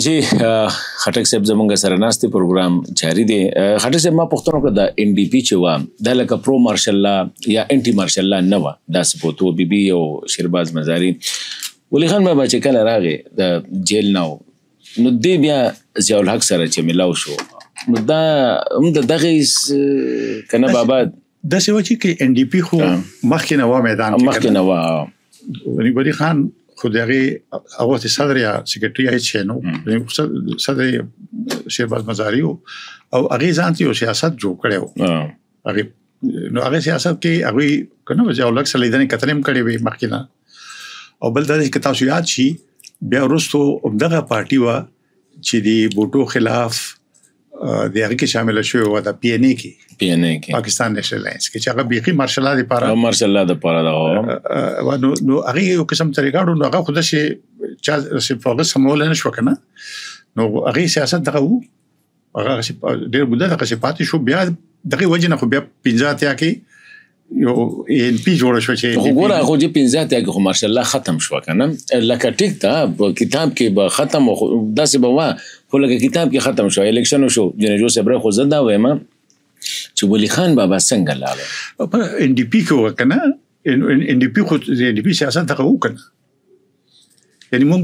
جی خټک صاحب زمونږ سره ناست پروګرام جاری دی. خټک صاحب، ما پوښتنه وکړه، د ان ډي پی چې و دا لکه پرو مارشل لا یا انټي مارشل لا نه و، دا سپوتو بي بي او شیرباز مزاری. ولی خان بابا چې کله راغی د جیل نه، نو دی بیا ضیاء الحق سره چې ملاو شو، نو دا هم د دغه کنه بابا؟ داسې و چې کې ان ډي پی خو مخکې نه و میدان کې، مخکې نه و. ولی خان خو دغه هغه صدر یا سیکریټری هیڅ شي نو، صدر شیرباز مزاری او هغه ځان ته یو سیاست جوړ کړو. هغه نو هغه سیاست کې هغه کنه ضیاء الحق سره لیدنې کتنې هم کړې وې مخکې نه. او بل دا چې تاسو یاد شي، بیا وروسته دغه پارټي و چې د بوټو خلاف د هغه کې شامل شوی و، د پی ان ای کې، پی ان ای کې، پاکستان نېشنل الاینس کې، چې هغه بیخي مارشل لا لپاره، مارشل لا لپاره دا. نو هغه یو قسم طریقه، نو هغه خود شي چا چې په سمول نه شو کنه. نو هغه سیاست دغه وو، هغه ډیر بوده دغه پاتې شو. بیا دغه وجه نه خو بیا 85 کې یو ان پی جوړ شو چې خو ګوره، خو چې 85 کې خو مارشال لا ختم شو کنه. لکه ټیک تا کتاب کې به ختم داسې به وا، خو لکه کتاب کې ختم شو، الیکشن شو، جنجو صاحب. خو زه دا وایم چې ولی خان بابا څنګه لاړ؟ په ان ډي پی کې وکنه، ان ډي پی خو ان ډي پی سیاست دغه وکنه. یعنی مونږ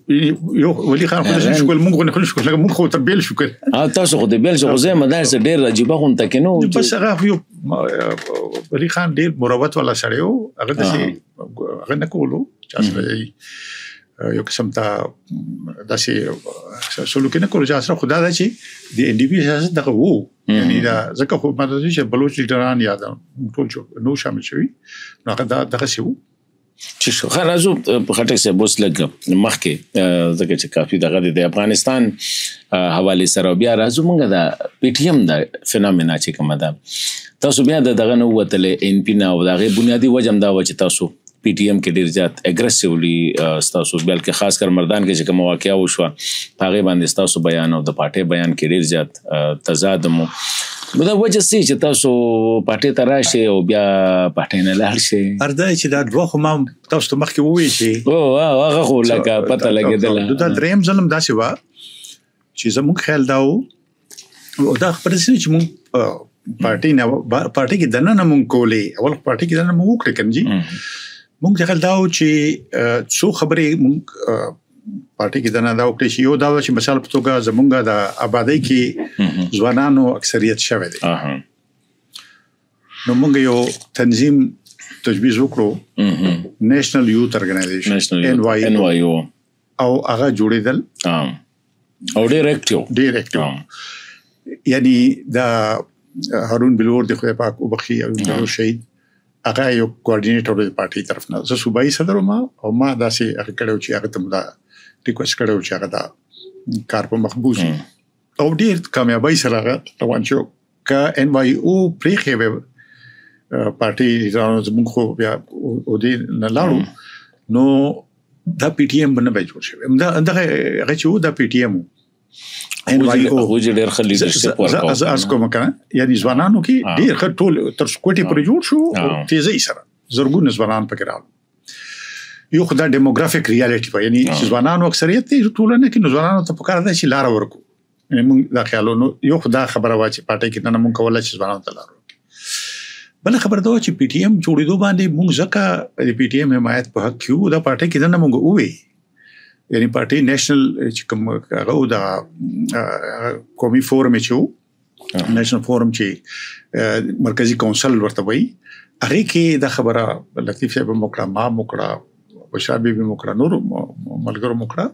یو ولی خان خو نشو کول، مونږ نه شو کول، مونږ خو تر بیل شو کول. تاسو خو د بیل شو، خو زه مدارس ډیر عجیب غون تک نو. بس هغه یو ولی خان ډیر مروت والا سړی و، هغه د هغه نه کولو چا سره یو قسم ته داسې سلوک نه کولو چې سره. خدا دا چې د ان ډي پی سیاست دغه وو، یعنی دا ځکه خو ماته چې بلوچ لیډران یا دا ټول نو شامل شوي، نو هغه دا دغه څه وو. چې شو ښه راځو په خټک صاحب اوس لږ مخکې، ځکه چې کافي دغه د افغانستان حوالې سره بیا راځو. مونږ د پی ټي ایم د فینومینا چې کومه ده، تاسو بیا د دغه نه ووتلې ان پی نه، او د هغې بنیادي وجه هم دا وه چې تاسو پی ټي ایم کې ډیر زیات اګریسیولی تاسو، بلکې خاص کر مردان کې چې کومه واقعه وشوه، په هغې باندې ستاسو بیان او د پارټۍ بیان کې ډیر زیات تضاد مو. نو دا وجه څه چې تاسو پارټۍ ته راشئ او بیا پارټۍ نه لاړ شئ؟ اردا چې دا دوه خو ما تاسو ته مخکې وویل چې هغه خو لکه پته لګېدله. دا دریم ځل هم داسې وه چې زموږ خیال دا و، او دا خبره څه چې موږ پارټۍ نه پارټۍ کې دننه موږ کولې، اول پارټۍ کې دننه موږ وکړې کنه جی. موږ خیال دا و چې څو خبرې موږ پارټي کې دننه دا وکړې چې یو دا چې مثال په توګه زمونږ د آبادۍ کې ځوانانو اکثریت شوی دی، نو موږ یو تنظیم تجویز وکړو، نېشنل یوث ارګنایزیشن، ان وای او، او هغه جوړېدل او ډیر اکټیو، ډیر اکټیو. یعنی دا هارون بلور د خدای پاک وبخي او شهید، هغه یو کوارډینیټر د پارټي طرف نه، زه صوبایي صدر وم، او ما داسې هغه کړو چې هغه ته دا ریکوست کړو چې هغه دا کار په مخ بوزي، او ډیر کامیابی سره هغه روان شو. که ان وای او پرېخې وي پارټي زموږ، خو بیا او دې نه لاړو، نو دا پی ټی ایم نه به جوړ شي. دا دغه هغه چې دا پی ټی ایم ان وای او خو ډیر ښه لیډرشپ ورکاو. زه از کوم کنه، یعنی ځوانانو کې ډیر ښه ټول تر سکوټي پر جوړ شو، او تیزی سره زرګونه ځوانان پکې راغلل. یو خو دا ډیموګرافیک ریالټي په، یعنی چې ځوانانو اکثریت دی ټولنه کې، نو ځوانانو ته پکار ده چې لار ورکو. یعنی موږ دا خیالونو یو خو دا خبره وا چې پارټي کې نه موږ کولای چې ځوانانو ته لار ورکو. بل خبره دا چې پی ټی ایم جوړېدو باندې موږ ځکه د پی ټی ایم حمایت په حق کیو، دا پارټي کې نه موږ وې، یعنی پارټي نېشنل چې کوم هغه دا قومي فورم چې وو، نېشنل فورم چې مرکزی کونسل ورته وایي، هغه کې دا خبره لطیف صاحب موکړه، ما موکړه، بشرا بي بي موکړه، نور ملګرو موکړه،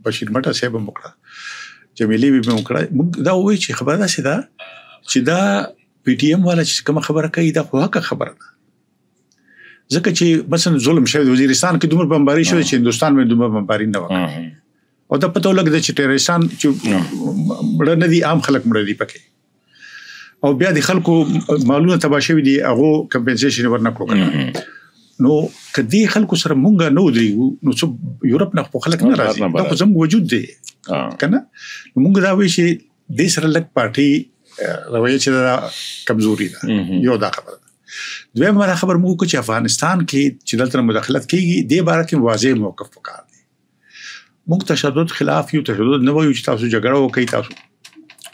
بشیر مټه صاحب موکړه، جمیلی بي بي موکړه. موږ دا وایي چې خبره داسې ده چې دا پی ټی ایم والا چې کومه خبره کوي دا خو حق خبره ده، ځکه چې مثلا ظلم شوی دی وزیرستان کې، دومره بمباری شوی چې هندوستان باندې دومره بمباری نه وکړه، او دا پته ولګېده چې ټیرریستان چې مړه نه دي، عام خلک مړه دي پکې، او بیا د خلکو مالونه تباه شوي دي، هغو کمپنسیشن ورنه کړو کنه. نو که دې خلکو سره مونږ نه ودرېږو، نو څه یورپ نه خو خلک نه راځي، دا خو زموږ وجود دی کنه. نو مونږ دا وایو چې دې سره لږ پارټي رویه چې دا کمزوري ده، یو دا خبره ده. دویمه دا خبر موږ چې افغانستان کې چې دلته مداخلت کیږي، دې باره کې واضح موقف پکار دی. موږ تشدد خلاف یو، تشدد نه وایو چې تاسو جګړه وکړئ. تاسو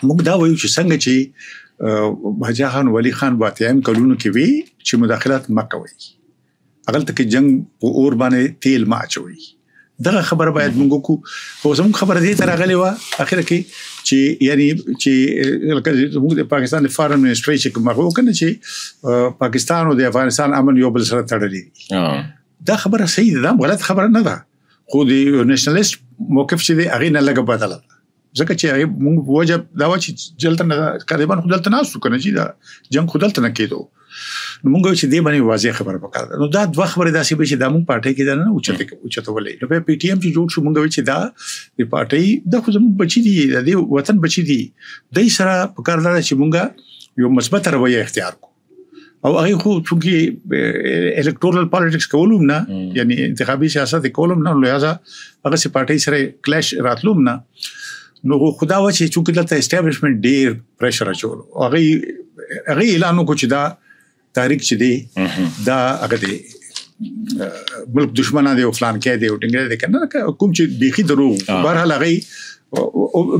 موږ دا وایو چې څنګه چې باچا خان، ولی خان باتیایم کلونو کې وی چې مداخلت مه کوئ، هغلته کې جنگ په اور باندې تیل ما اچوي. دغه خبره باید موږ وکړو. خو زموږ خبره دې ته راغلې وه اخره کې چې یعنی چې لکه زموږ د پاکستان د فارن منسټري چې کوم هغه وکنه چې پاکستان او د افغانستان امن یو بل سره تړلي دي. دا خبره صحیح ده، دا غلط خبره نه ده، خو د نېشنلیست موقف چې دی هغې نه لږه بدله ده، ځکه چې هغې موږ وجه دا وه چې دلته نه طالبان خو دلته ناست وو که نه، چې دا جنګ خو دلته نه کېدو. نو موږ چې دې باندې واضح خبره پکار ده. نو دا دوه خبرې داسې وې چې دا موږ پارټۍ کې دا نه اوچتولې. نو بیا پي ټي ایم چې جوړ شو، موږ چې دا د پارټۍ دا خو زموږ بچي دي، د دې وطن بچي دي، دای سره پکار ده چې موږ یو مثبت رویه اختیار کړو. او هغه خو چونکی الکتورال پالیټکس کولوم نه، یعنی انتخابي سیاست کولوم نه، لہذا هغه سي پارټۍ سره کلیش راتلوم نه. نو خدا و چې چونکی دلته اسټابلیشمنت ډیر پریشر اچولو، هغه اعلان وکړ چې دا تحریک چې دی دا هغه دی ملک دشمنان دی او فلان کې دی او ټینګ دی کنه، کوم چې بیخي دروغ. بهرحال هغه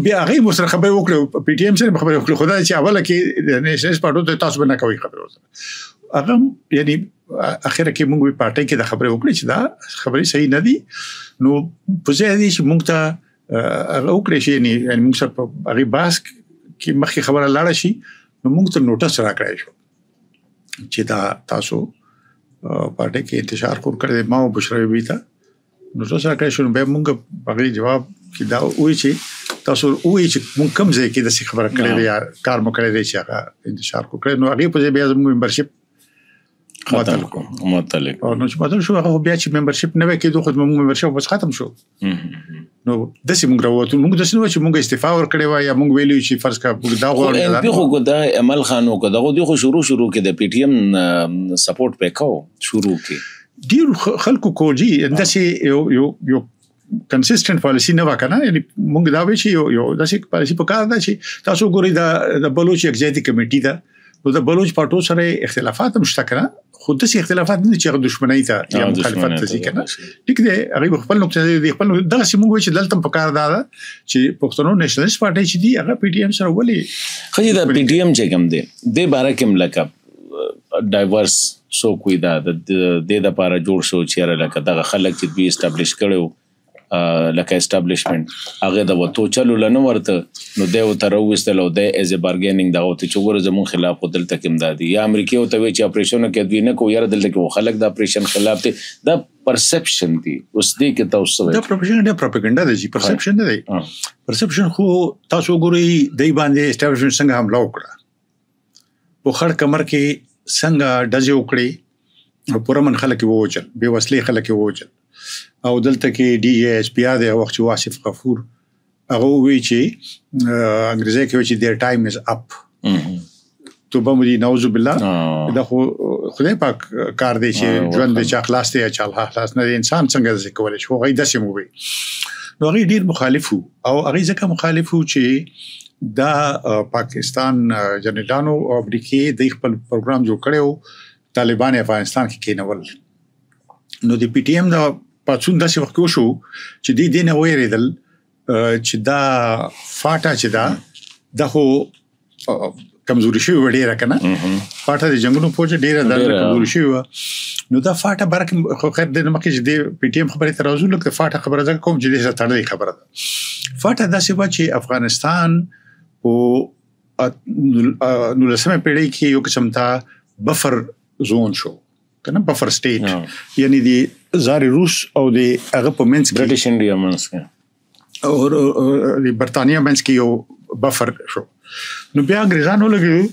بیا هغه مو سره خبرې وکړې، پی ټی ایم سره خبرې وکړې. خدای چې اوله کې نېشنلست پارټي ته تاسو به نه کوي خبرې وسره. هغه یعنی اخره کې موږ پارټي کې د خبرې وکړې چې دا خبرې صحیح نه دي. نو په ځای دي چې موږ ته هغه وکړې شي، یعنی موږ سره په هغه بحث کې مخکې خبره لاړه شي، نو موږ ته نوټس راکړای شو چې دا تاسو پارټي کې انتشار خور کړی، ما او بشرا بي ته نوټس راکړای شو. نو بیا موږ هغه جواب کې دا وایي چې تاسو وایي چې موږ کوم ځای کې داسې خبره کړې ده یا کار مو کړی دی چې هغه انتشار خور کړی. نو هغې په ځای بیا زموږ ممبرشپ معطل کړو. معطل او نو چې معطل شو، هغه بیا چې ممبرشپ نه وای کېدو، خو زموږ ممبرشپ بس ختم شو. نو داسې موږ راووتو، موږ داسې نه وه چې موږ استعفا ورکړې وه یا موږ ویلي چې فرض کړه موږ دا غواړو. ایم پي خو دا عمل خان وکړ، دغه دوی خو شروع کې د پي ټي ایم سپورټ پې کاو شروع کې ډېرو خلکو کول جي. داسې یو یو یو کنسیسټنټ پالیسي نه وه که نه، یعنی موږ دا وایو چې یو یو داسې پالیسي په کار ده چې تاسو ګورئ دا د بلوچ یکجهتي کمیټي ده، نو د بلوچ پارټو سره اختلافات هم شته که نه، خو داسې اختلافات نه دي چې هغه دښمنۍ ته یا مخالفت ته ځي که نه. ټیک دی، هغوی خپل نقطه دی، خپل دغسې موږ وایو چې دلته هم په کار دا ده چې پښتنو نېشنلست پارټۍ چې دي هغه پي ټي ایم سره ولې ښه دا پي ټي ایم چې کوم دی دې باره کې هم لکه ډایورس څوک وي، دا د دې دپاره جوړ شو چې یاره لکه دغه خلک چې دوی اسټابلیش کړی وو، لکه اسټابلیشمنت هغه د وتو چلو له نه ورته، نو دی ورته راوویستل او دی ایز ای بارګینینګ دغه ورته چې وګوره زموږ خلاف خو دلته کې هم دا دي، یا امریکې ورته وایي چې اپریشن کې دوی نه کوو، یاره دلته کې خو خلک د اپریشن خلاف دي. دا پرسپشن دی اوس دې کې تاسو څه وایئ؟ دا پرسپشن دی، پروپاګاندا دی چې پرسپشن نه دی. پرسپشن خو تاسو وګورئ دی باندې اسټابلیشمنت څنګه حمله وکړه، په خړ کمر کې څنګه ډزې وکړې، پوره من خلک یې ووژل، بې وسلې خلک یې ووژل. او دلته کې ډي ایس پي آر دی هغه وخت چې واصف غفور هغه وویل چې انګریزي کې وایي چې their time is up. توبه مو دي نعوذ بالله. دا خو خدای پاک کار دی چې ژوند دی چا خلاص دی یا چا خلاص نه دی، انسان څنګه داسې کولی شي؟ خو هغوی داسې مو وویل. نو هغوی ډېر مخالف وو، او هغوی ځکه مخالف وو چې دا پاکستان جنرالانو او امریکې دوی خپل پروګرام جوړ کړی و، طالبان افغانستان کې کېنول. نو د پي ټي ایم دا پاڅون داسې وخت کې وشو چې دوی دې نه وېرېدل چې دا فاټا چې دا دا خو کمزوري شوې وه ډېره که نه، فاټا د جنګونو په وجه ډېره دا کمزوري شوې وه. نو دا فاټا باره کې خو خیر دې نه مخکې چې دې پي ټي ایم خبرې ته راځو، لږ د فاټا خبره ځکه کوم چې دې سره تړلې خبره ده. فاټا داسې وه چې افغانستان په 19مه پېړۍ کې یو قسم ته بفر زون شو که نه، بفر سټیټ، یعنی د زار روس او د هغه په منځ کې، برټش انډیا منځ کې او د برتانیا منځ کې یو بفر شو. نو بیا انګریزان ولګېدو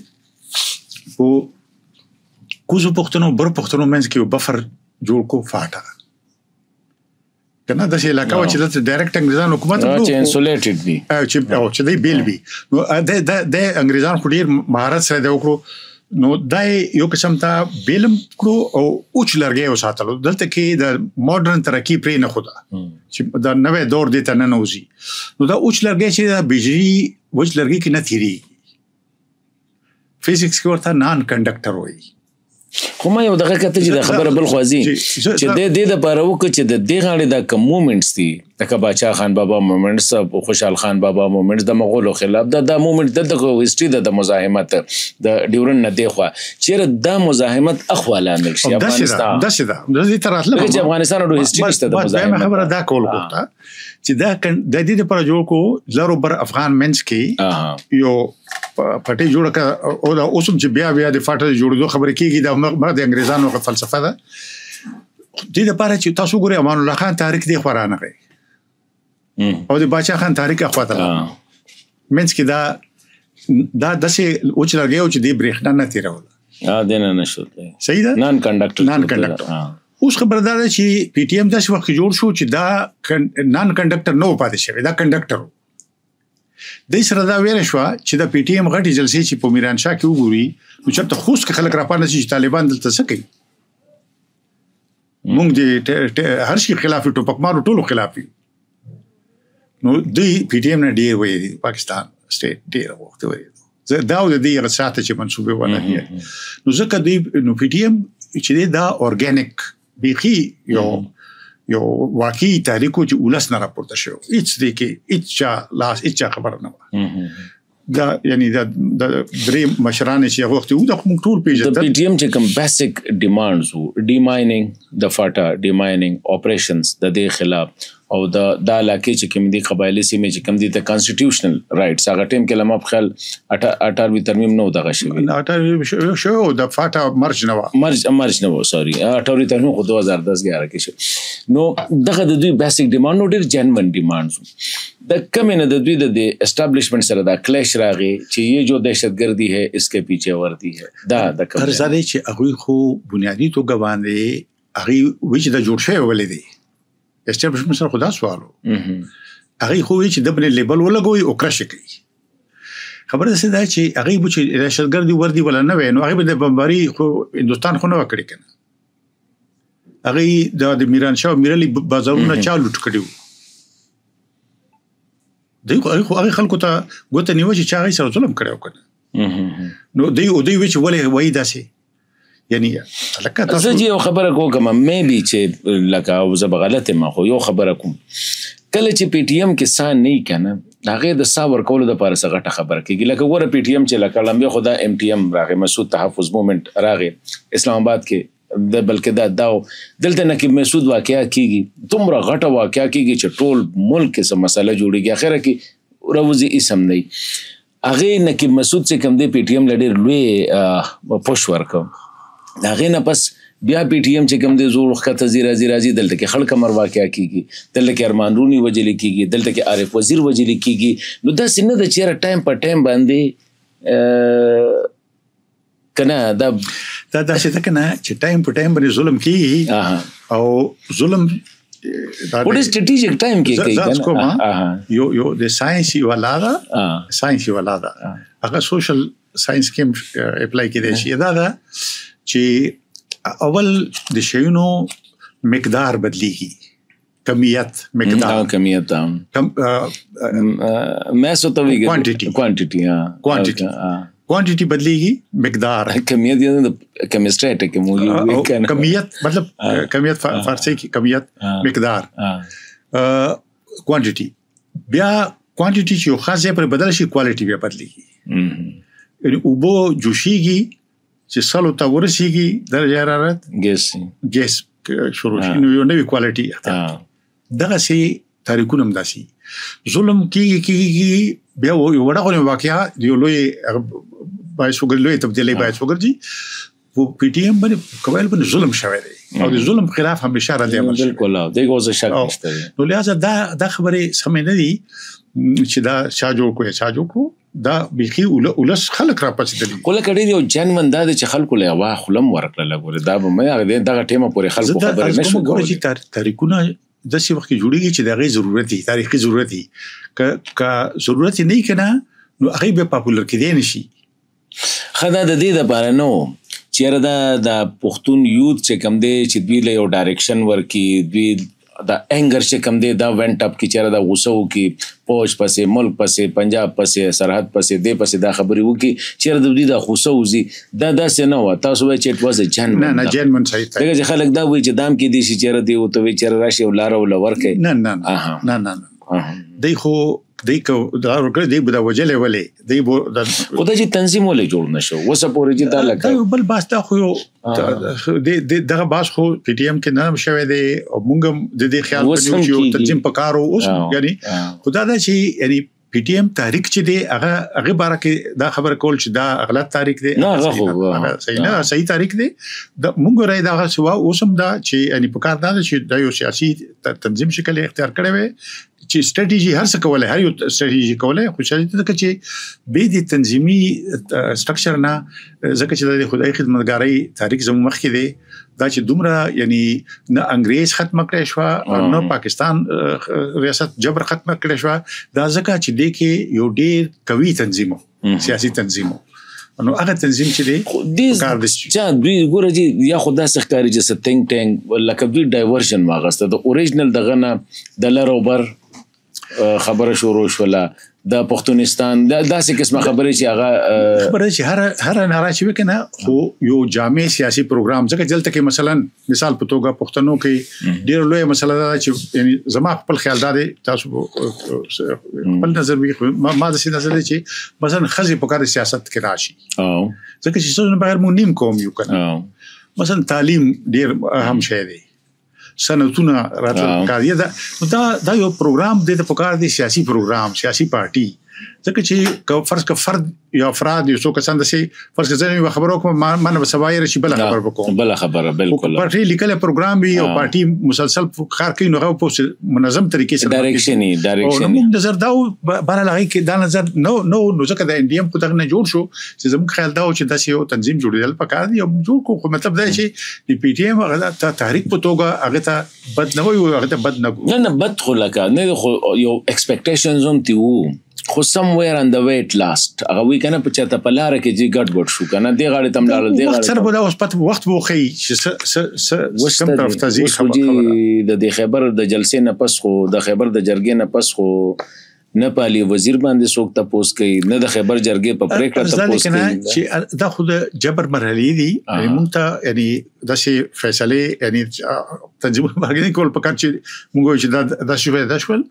په کوزو پښتنو بر پښتنو منځ کې یو بفر جوړ کو فاټا که نه، داسې علاقه وه چې دلته ډایرکټ انګریزان حکومت چې انسولیټډ دي، چې دی بیل وي. نو د انګریزان خو ډېر مهارت سره دی وکړو، نو دا یو قسم ته بیلم کړو او اوچ لرګی وساتلو. دلته کې د ماډرن ترقي پرې نه ښوده چې دا نوی دور دې ته ننوځي. نو دا اوچ لرګی چې دا بجلي وچ لرګي کې نه تېرېږي، فزیکس کې ورته نان کنډکټر وایي. خو ما یو دغه کته چې د خبره بل خوازي چې د دې د پاره وک چې د دې غاړې د کوم مومنټس دي، لکه باچا خان بابا مومنټس، خوشحال خان بابا مومنټس، د مغولو خلاف دا مومنټ، د هیستوري د مزاحمت د ډیورن نه دی خو چیرې دا مزاحمت اخوا لامل شي افغانستان. داسې ده، د دې تر اصله چې افغانستان د هیستوري نشته د مزاحمت. خبره دا کول غوښته چې دا د دې لپاره جوړ کو لرو بر افغان منځ کې یو پټي جوړ کړ. او دا اوس چې بیا بیا د فاټا جوړېدو خبرې کیږي، دا د انګریزانو فلسفه ده. دې لپاره چې تاسو ګورئ، امان الله خان تحریک دی خورا نه غي او د باچا خان تحریک اخوا ته منځ کې دا دا داسې اوچ لګیو چې دی برېښنا نه تیروله. دینه نه شو. صحیح ده، نان کنډکټر. نان کنډکټر. اوس خبره دا ده چې پی ټی ایم داسې وخت جوړ شو چې دا نان کنډکټر نه پاتې شوی، دا کنډکټر د سره دا ویل شو چې د پی ټی ایم غټي جلسې چې په میران شاه کې وګوري، نو چرته خوست کې خلک راپانه چې طالبان دلته څه کوي، مونږ د هر شي خلاف، ټوپکمارو ټولو خلاف یو. نو دوی پی ټی ایم نه ډیر ویلي، پاکستان سټیټ ډیر وخت ویلي دا د دې هغه ساعت چې منسوبه ونه دي. نو ځکه دوی نو پی ټی ایم چې دا اورګانیک بیخي یو واقعي تحریک چې ولس نه راپورته شو، هیڅ دی کې هیڅ چا لاس، هیڅ چا خبره نه وه. دا یعنی دا د درې مشران چې هغه وخت وو، دا موږ ټول پیژندل. د پی ټی ایم چې کوم بیسیک ډیمانډز وو، ډی ماینینګ د فاټا، ډی ماینینګ اپریشنز د دې خلاف، او د دا علاقې چې کوم دي، قبایلی سیمې چې کوم دي، د کانسټیټیوشنل رائټس، هغه ټیم کې لمه په خیال 18وی ترمیم نو دغه شوی، 18 شو، د فاټا مرج نه و. مرج نه و، سوري، 18وی ترمیم خو 2010 11 کې شو. نو دغه د دوی بیسیک ډیمانډ نو ډیر جنون ډیمانډز د کمې نه د دوی د اسټابلیشمنت سره دا کلیش راغی چې یہ جو دهشتګردی ہے اس کے پیچھے وردی ہے. دا د کوم ارزه چې هغه خو بنیادی توګه باندې هغه وی چې دا جوړ شوی ولې دی، اسټابلیشمنت سره خدا سوالو، هغه خو وی چې د بل لیبل ولګوي او کرش کوي. خبره څه ده چې هغه به چې دهشتګردي وردی ولا نه وي، نو هغه به د بمباری خو هندستان خو نه وکړي کنه. هغه د میران شاه میرعلي بازارونه چا لوټ کړي؟ دوی خو هغه خلکو ته ګوته نیوه چې چا هغې سره ظلم کړی کنه. نو دوی او دوی وی چې ولې وایي داسې، یعنی لکه تاسو زه یو خبره کوم، مې بي چې لکه زه به غلط یم، خو یو خبره کوم، کله چې پی ټی ایم کې سا نه کنه، هغه د سا ورکولو د پاره څه غټه خبره کیږي. لکه ګوره پی ټی ایم چې لکه لمبه خدا ایم ټی ایم راغی، مسعود تحفظ مومنټ راغی اسلام آباد کې، د بلکې دا داو دلته نه کې مسعود واقعیا کیږي، دومره غټه واقعیا کیږي چې ټول ملک کې څه مسله جوړیږي، اخره کې روزي اسم نه هغه نه کې مسعود چې کوم دی پی ټی ایم لډیر لوی پوش ورکو. هغه نه پس بیا پی ټی ایم چې کوم دی زور ښکته زی راځي راځي، دلته کې خلک مر واقعیا کیږي، دلته کې ارمان رونی وجل کیږي، دلته کې عارف وزیر وجل کیږي. نو داسې نه ده چې ټایم په ټایم باندې کنه دا دا داسې ده کنه چې ټایم په ټایم باندې ظلم کیږي او ظلم دا ډېر سټریټیجیک ټایم کې کوي کنه. یو یو د ساينس یو لاده، ساينس یو لاده، هغه سوشل ساينس کې اپلای کېدای شي. دا ده چې اول د شیونو مقدار بدلیږي، کمیت، مقدار، کمیت، کم مې سو ته ویګ کوانټیټي، کوانټیټي، ها کوانټیټي، کوانټیټي بدلیږي، مقدار کمیت یې د کیمستري ټکی مو یو کمیت، مطلب کمیت فارسی کې کمیت، مقدار، کوانټیټي. بیا کوانټیټي چې یو خاص ځای پر بدل شي، کوالټي بیا بدلیږي. یعنی اوبو جوشیږي چې سلو ته ورسیږي درجه حرارت، ګیس شروع شي، نو یو نوې کوالټي. دغه سي تاریخونه هم داسي ظلم کیږي کیږي، بیا یو وړه غونې واقعیا یو لوی باعث وګرځي، لوی تبدیلی باعث وګرځي. په پی ټی ایم باندې قبایل باندې ظلم شوی دی او د ظلم خلاف همیشه رد عمل. بالکل، دغه اوس شک نشته. نو لہذا دا دا خبرې سمې نه دي چې دا چا جوړ کړو، چا جوړ کړو. دا بیخي ولس خلک را پاڅېدلي. خو لکه ډېر یو جنون دا دی چې خلکو له یوه خوله هم ورکړله. ګورې دا به مې هغه دغه ټیمه پورې خلکو خبرې نه شو کولی. چې تاریخونه داسې وخت کې جوړېږي چې د هغې ضرورت وي، تاریخي ضرورت وي. که ضرورت یې نه وي که نه، نو هغې بیا پاپولر کېدی نه شي. ښه، دا د دې دپاره نه و چې یاره دا د پښتون یوت چې کوم دی چې دوی له یو ډایرکشن ورکړي، دوی دا انګر چې کم دی دا وینټ اپ کی چیرې دا غوسه وکي، پوج پسې، ملک پسې، پنجاب پسې، سرحد پسې، دې پسې دا خبرې وکي، چیرې د دوی دا غوسه وځي. دا داسې نه وه، تاسو وایئ چې اټ واز ا جنون. نه نه، جنون صحیح. ځکه چې خلک دا وایي چې دام کې دي شي چیرې دی وته وی چیرې راشي او لاره ولا ورکي. نه نه نه نه نه، دی خو دی کو دا ورکړ دی به دا وجلې ولې دی بو دا خدای چې تنظیم ولې جوړ نشو وسه پورې چې دا لکه دا بل باس، دا خو د دغه باس خو پی ټی ایم کې نه شوی دی او مونږ د دې خیال کوو چې تنظیم پکارو اوس. یعنی خدا دا چې یعنی پی ټی ایم تحریک چې دی هغه هغه باره کې دا خبره کول چې دا غلط تحریک دی، نه هغه صحیح نه، صحیح تحریک دی. د مونږ راي دا سوا اوسم دا چې یعنی پکار دا چې دا یو سیاسي تنظیم شکل اختیار کړی وي چې ستراتیژي هر څه کولای، هر یو ستراتیژي کولای، خو چې ځکه چې به دې تنظیمي سټرکچر نه، ځکه چې د خدای خدمتګارۍ تاریخ زموږ مخکې دی، دا چې دومره یعنی نه انګريز ختم کړی شو او نه پاکستان ریاست جبر ختم کړی شو، دا ځکه چې د کې یو ډیر قوي تنظیم، سیاسي تنظیم، نو هغه تنظیم چې دی دی کار دی چې دوی ګوره چې یا خدا څخه ښکاري چې څه تینک ټینک لکه دوی ډایورژن واغسته، د اوریجنل دغه نه د لر او بر خبره شروع شوله، د پښتونستان داسې قسمه خبرې چې هغه خبره چې هر هر ناره چې وکنه، خو یو جامع سیاسي پروګرام. ځکه دلته کې مثلا مثال په توګه پښتنو کې ډیر لوی مسله ده چې یعنی زما خپل خیال دا دی، تاسو خپل نظر وی، ما د سي نظر دی چې مثلا خزي په کار سیاست کې راشي، ځکه چې څه بغیر مونږ نیم کوم یو کنه. مثلا تعلیم ډیر اهم شی دی، صنعتونه راتل پکار دي، دا دا یو پروګرام دی د پکار دی، سیاسي پروګرام، سیاسي پارټي. ځکه چې فرض ک فرد یا افراد یو څو کسان د سي فرض ک ځنه خبرو کوم، ما نه سبا یې شي بل خبر وکوم، بل خبره بالکل. پارټي لیکل پروګرام وي او پارټي مسلسل کار کوي، نو هغه په منظم طریقې سره ډایریکشن ډایریکشن. موږ نظر دا بهر هغه کې دا نظر نو نو نو ځکه د ان ډي ایم خو دغه نه جوړ شو چې زموږ خیال دا و چې داسې یو تنظیم جوړېدل پکار دی او جوړ کو. خو مطلب دا چې د پی ټی ایم هغه تحریک په توګه هغه ته بد نه وي، هغه ته بد نه نه نه بد خو لکه نه، خو یو ایکسپیکټیشنز هم تی وو، خو somewhere on the way at last هغه وی کنه په چاته په لار کې چې ګډ وډ شو کنه، دی غاړې تم لاړل، دی غاړې سره به دا اوس پته وخت وخی چې س کوم طرف ته ځي. خبره د دې خیبر د جلسې نه پس، خو د خیبر د جرګې نه پس خو نه پالي وزیر باندې څوک تپوس کوي، نه د خیبر جرګې په پریکړه تپوس کوي، چې دا خو د جبر مرحلې دي. یعنی مونږ ته یعنی داسې فیصله یعنی تنظیمونه باندې کول پکار چې مونږ چې دا داسې دا شول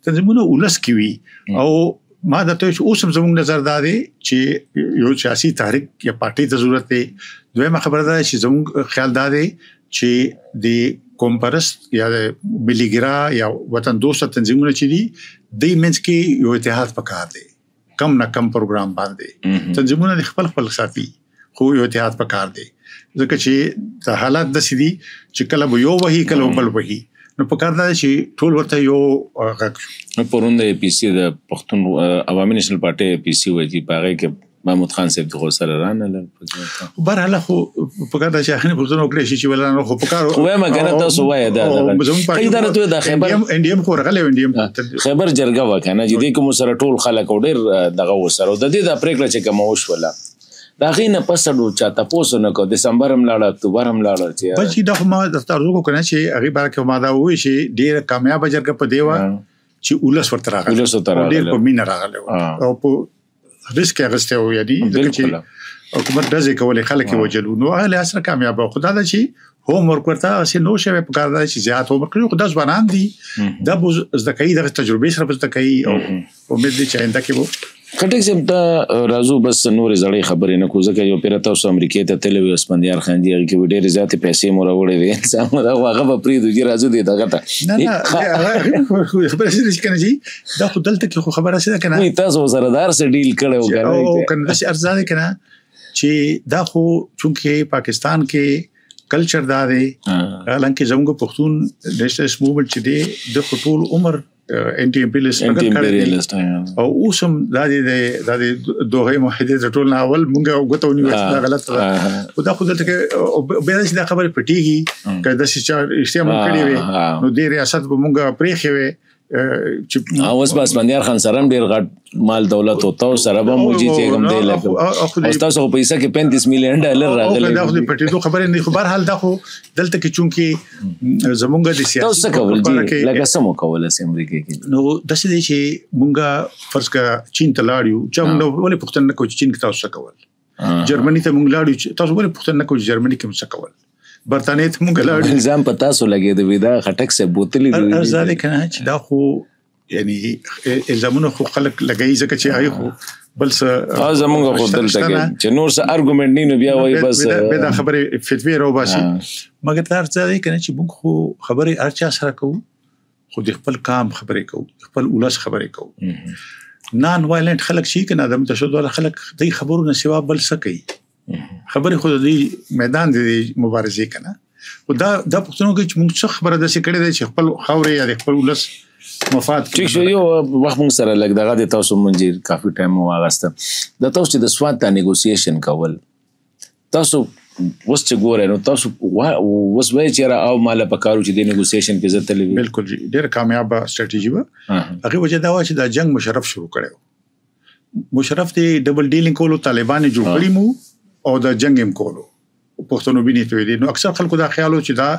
تنظیمونه ولس کې وي. او ما د ته چې اوس هم زموږ نظر دا دی چې یو سیاسي تحریک یا پارټي ته ضرورت دی. دویمه خبره دا چې زموږ خیال دا دی چې د قومپرست یا مليګرا یا وطن دوست تنظیمونه چې دي، د منځ کې یو اتحاد پکار دی، کم نه کم پروګرام باندې تنظیمونه د خپل خپل ساتي، خو یو اتحاد پکار دی، ځکه چې د حالات داسې دي چې کله به یو وهي کله بل وهي، نو پکار دا چې ټول ورته یو غږ شو. پرون د پی سی د پښتون عوامي نېشنل پارټي پی سی وایي چې په هغې کې محمود خان صاحب خو سره رانه لر. بهرحال خو پکار دا چې اخري پوښتنه وکړي شي چې ولانه خو پکار وایم کنه، تاسو وایي دا دا ته د خیبر ان ډي ام خو راغلی، ان ډي ام خیبر جرګه وکنه چې دې کوم سره ټول خلک او ډیر دغه وسره د دې د پریکړه چې کوم وشوله، دا غي نه پسړو چا تاسو نه کو، دسمبر هم لاړ، اکتوبر هم لاړ چې بچی دا خو ما درته ارزو کو کنه چې هغه بار کې ما دا وې چې ډیر کامیاب جرګه په دیوا چې ولس ورته راغلی، ولس ورته راغلی، ډیر په مینه راغلی او په ریسک یې اخیستی و، یعنی ځکه چې حکومت ډزې کولې، خلک یې وژلو، نو هغه له سره کامیاب. خو دا ده چې هوم ورک ورته هسې نو شوی، په کار ده چې زیات هوم ورک کړي، خو دا ځوانان دي، دا به زده کوي، دغه تجربې سره به زده کوي او امید دی چې آینده کې به. خټک صاحب ته راځو، بس نورې زړې خبرې نه کوو، ځکه یو پیر تاسو امریکې ته تللی وي، اسفندیار خان دی هغې کې ډېرې زیاتې پیسې مو راوړې وې، انسان مو دا هغه به پرېږدو چې راځو دې دغه ته. نه نه، خبره څه ده چې که نه جي، دا خو دلته کې خو خبره څه ده که نه، تاسو سره د هر څه ډیل کړی و که نه، او که نه داسې عرض دا دی که نه چې دا خو چونکې پاکستان کې کلچر دا دی، حالانکه زموږ پښتون نېشنلست موومنټ چې دی د خو ټول عمر انټي امپیریالیست سټرګل کړی دی، او اوس هم دا دی دا دی دوه معاهدې د ټول نه اول مونږ غوته ونیو چې دا غلط ده، خو دا خو دلته کې بیا چې دا خبرې پټیږي، که داسې چا رښتیا مونږ کړې وي نو دې ریاست به مونږ پرېښې وي. چې اوس بس بندیار خان سره ډیر غټ مال دولت او تاسو سره به موجي چې کوم دی لکه او تاسو خو پیسې کې 35 میلیون ډالر راغلي. دا خو پټېدو خبرې نه، خو بهر حال دا خو دلته کې چونکی زمونږ د سیاسي تاسو کول دي لکه سمو کول سي امریکا کې. نو داسې دی چې مونږه فرض کا چین ته لاړ یو، چې مونږ ولې پوښتنه نه کوو چې چین کې تاسو څه کول، جرمني ته مونږ لاړ یو چې تاسو ولې پوښتنه نه کوو چې جرمني کې مو څه کول، برتانیې ته مونږ لاړ یو. الزام په تاسو لګېده وي دا خټک صاحب بوتلي دي. ارزالې که نه چې دا خو یعنی الزامونه خو خلک لګوي ځکه چې هغې خو بل څه زمونږ خو دلته کې چې نور څه ارګومنټ نه نو بیا وایي بس بیا دا خبرې فتوې راوباسي. مګر دا ارزه دی که نه چې مونږ خو خبرې هر چا سره کوو، خو د خپل کام خبرې کوو، د خپل ولس خبرې کوو. نان وایلنټ خلک چې که نه د تشدد والا خلک دی خبرو نه سوا بل څه کوي، خبرې خو د دې میدان دی مبارزې که نه. خو دا دا پوښتنه کوي چې مونږ څه خبره داسې کړې ده چې خپل خاورې یا د خپل ولس مفاد. ټیک شو، یو وخت مونږ سره لږ دغه د تاسو مونږ کافي ټایم مو واغسته. د تاسو چې د سوات ته نیګوسیشن کول، تاسو اوس چې ګورئ نو تاسو اوس وایئ چې یاره او ماله په کار و چې د نیګوسیشن کې زه تللی وم. بالکل جی، ډېره کامیابه سټراټیژي وه. هغې وجه دا وه چې دا جنګ مشرف شروع کړی و. مشرف دی ډبل ډیلینګ کولو، طالبان یې جوړ کړي مو او دا جنګ یې هم کولو، پښتنو بینې ته ویلي. نو اکثر خلکو دا خیال و چې دا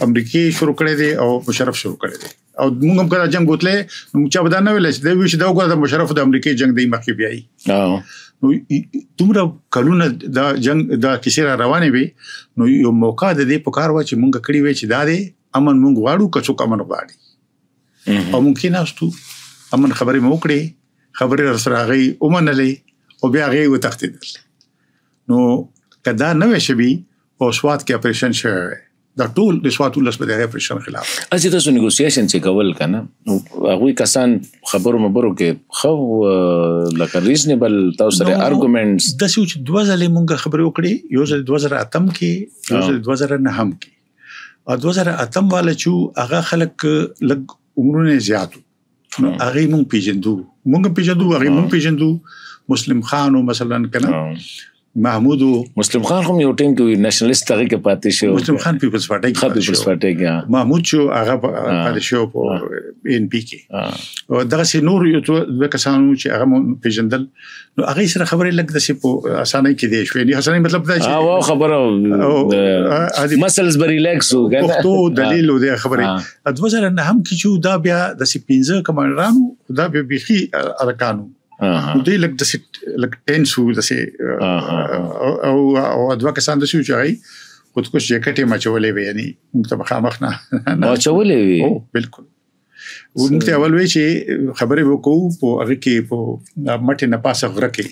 امریکې شروع کړی دی او مشرف شروع کړی دی، او موږ هم کله جنګ بوتلی نو چا به دا نه ویلی چې دی وایي چې دا وګوره د مشرف د امریکې جنګ دی مخکې بیایي. نو دومره کلونه دا جنګ دا کیسې را روانې وې، نو یو موقع د دې په کار وه چې موږ کړې وې چې دا دی امن موږ غواړو که څوک امن غواړي، او موږ کېناستو امن خبرې مو وکړې، خبرې راسره هغوی ومنلې او بیا هغوی وتښتېدل. نو که دا نه وی شوي او سوات کې اپریشن شوی وی، دا ټول د سوات ولس به د هغې اپریشن خلاف. هسې تاسو نیګوسیشن چې کول که نه، نو هغوی کسان خبرو مبرو کې ښه لکه ریزنیبل تاسو سره ارګومنټس داسې و چې دوه ځلې مونږ خبرې وکړې، یو ځل 2008 کې، یو ځل 2009 کې. او 2008 والا چې هغه خلک لږ عمرونه یې زیات وو، نو هغې مونږ پېژندو، مونږ هم پېژندو، هغې مونږ پېژندو. مسلم خان و مثلاً که نه، محمود و. مسلم خان هم یو ټیم کې وي، نشنلیست هغې کې پاتې شو. مسلم خان پیپلز پارټۍ کې ښه، پاتې پیپلز شو. پارټۍ کې، محمود چې هغه پاتې شو په ان پی کې. او دغسې نور یو دوه کسان وو چې هغه مو پېژندل. نو هغې سره خبرې لږ داسې په اسانۍ کې دی شوې. یعنی اسانۍ مطلب دا چې خبره مسلز به ریلیکس و، که نه؟ پښتو دلیل و دی خبرې. 2009 کې چې دا بیا داسې 5 کمانډران وو، دا بیا بیخي ارکان وو. نو دوی لږ داسې لږ ټینس وو داسې، او دوه کسان داسې وو چې هغوی خودکش جیکټ یې مچولې وې، یعنی موږ ته مخامخ نه مچولې وې؟ هو، بالکل. موږ ته اول وی چې خبرې به کوو په هغه کې، په مټې نه پاسه غره کې.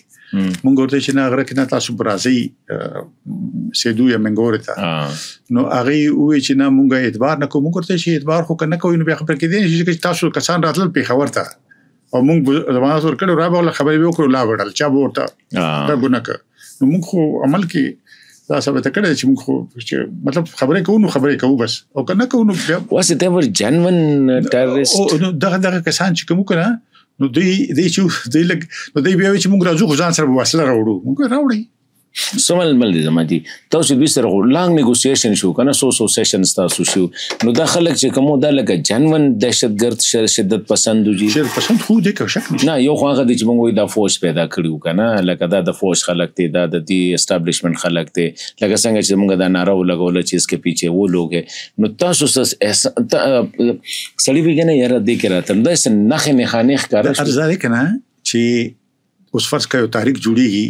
موږ ورته چې نه غره کې نه تاسو به راځئ، سیدو یا منګورې ته. نو هغې وویل چې نه موږ اعتبار نه کوو. موږ ورته چې اعتبار خو که نه کوئ نو بیا خبرې کېدای نه شي، ځکه چې تاسو کسان راتلل پېښور ته او موږ ضمانت ورکړی، را به ورله خبرې به وکړو، لا وړل چا به ورته دا ګناه کړ. نو موږ خو عمل کې دا ثابته کړې چې موږ خو چې مطلب خبرې کوو نو خبرې کوو بس، او که نه کوو نو بیا Was it ever genuine terrorist؟ نو دغه کسان چې کوم کنه، نو دوی، دوی چې دوی لږ، نو دوی بیا وایي چې موږ راځو خو ځان سره به وسله راوړو. موږ راوړئ. سوال بل دی زما دی، تاسو دوی سره خو لانګ نیګوسیشن شو کنه، سو سو سیشنز تاسو شو، نو دا خلک چې کوم دا لکه جنون دهشتګرد شدت پسند دي. شدت پسند خو دې کې شک نشته. نه، یو خو هغه دی چې موږ وایو دا فوج پیدا کړی و کنه، لکه دا د فوج خلک دی، دا د دې اسټابلیشمنت خلک دی، لکه څنګه چې موږ دا ناره ولګوله چې اس کې پیچه و لوګ ہے. نو تاسو سړی وی کنه یاره دې کې راته دا څه نښې نښانې ښکاره شوې. ارزه دی کنه چې اوس فرض کړئ یو تحریک جوړیږي،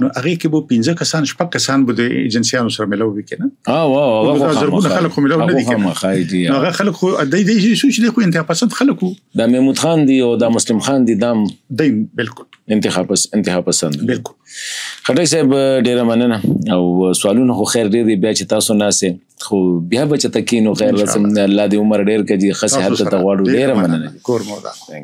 نو هغې کې به 5 کسان شپږ کسان به د ایجنسیانو سره ملاو وي که نه؟ هغه نو خو دا زرګونه خامخا. خلک خو ملاو نه دي هغه که نه؟ خامخا دي، نو هغه خلک خو دی سوچ دی خو انتها پسند خلک وو. دا محمود خان دی او دا مسلم خان دی، دا هم دی بالکل. انتها پسند. بالکل. خټک صاحب ډېره مننه، او سوالونه خو خیر ډېر دي، بیا چې تاسو ناست یئ خو بیا به چې ته کښېنو، خیر انشاءالله. رسم، الله دې عمر ډېر کړي، ښه صحت تاسو ته سره غواړو. ډېره ډېره مننه. مننه. کور مو ودان. Thank you.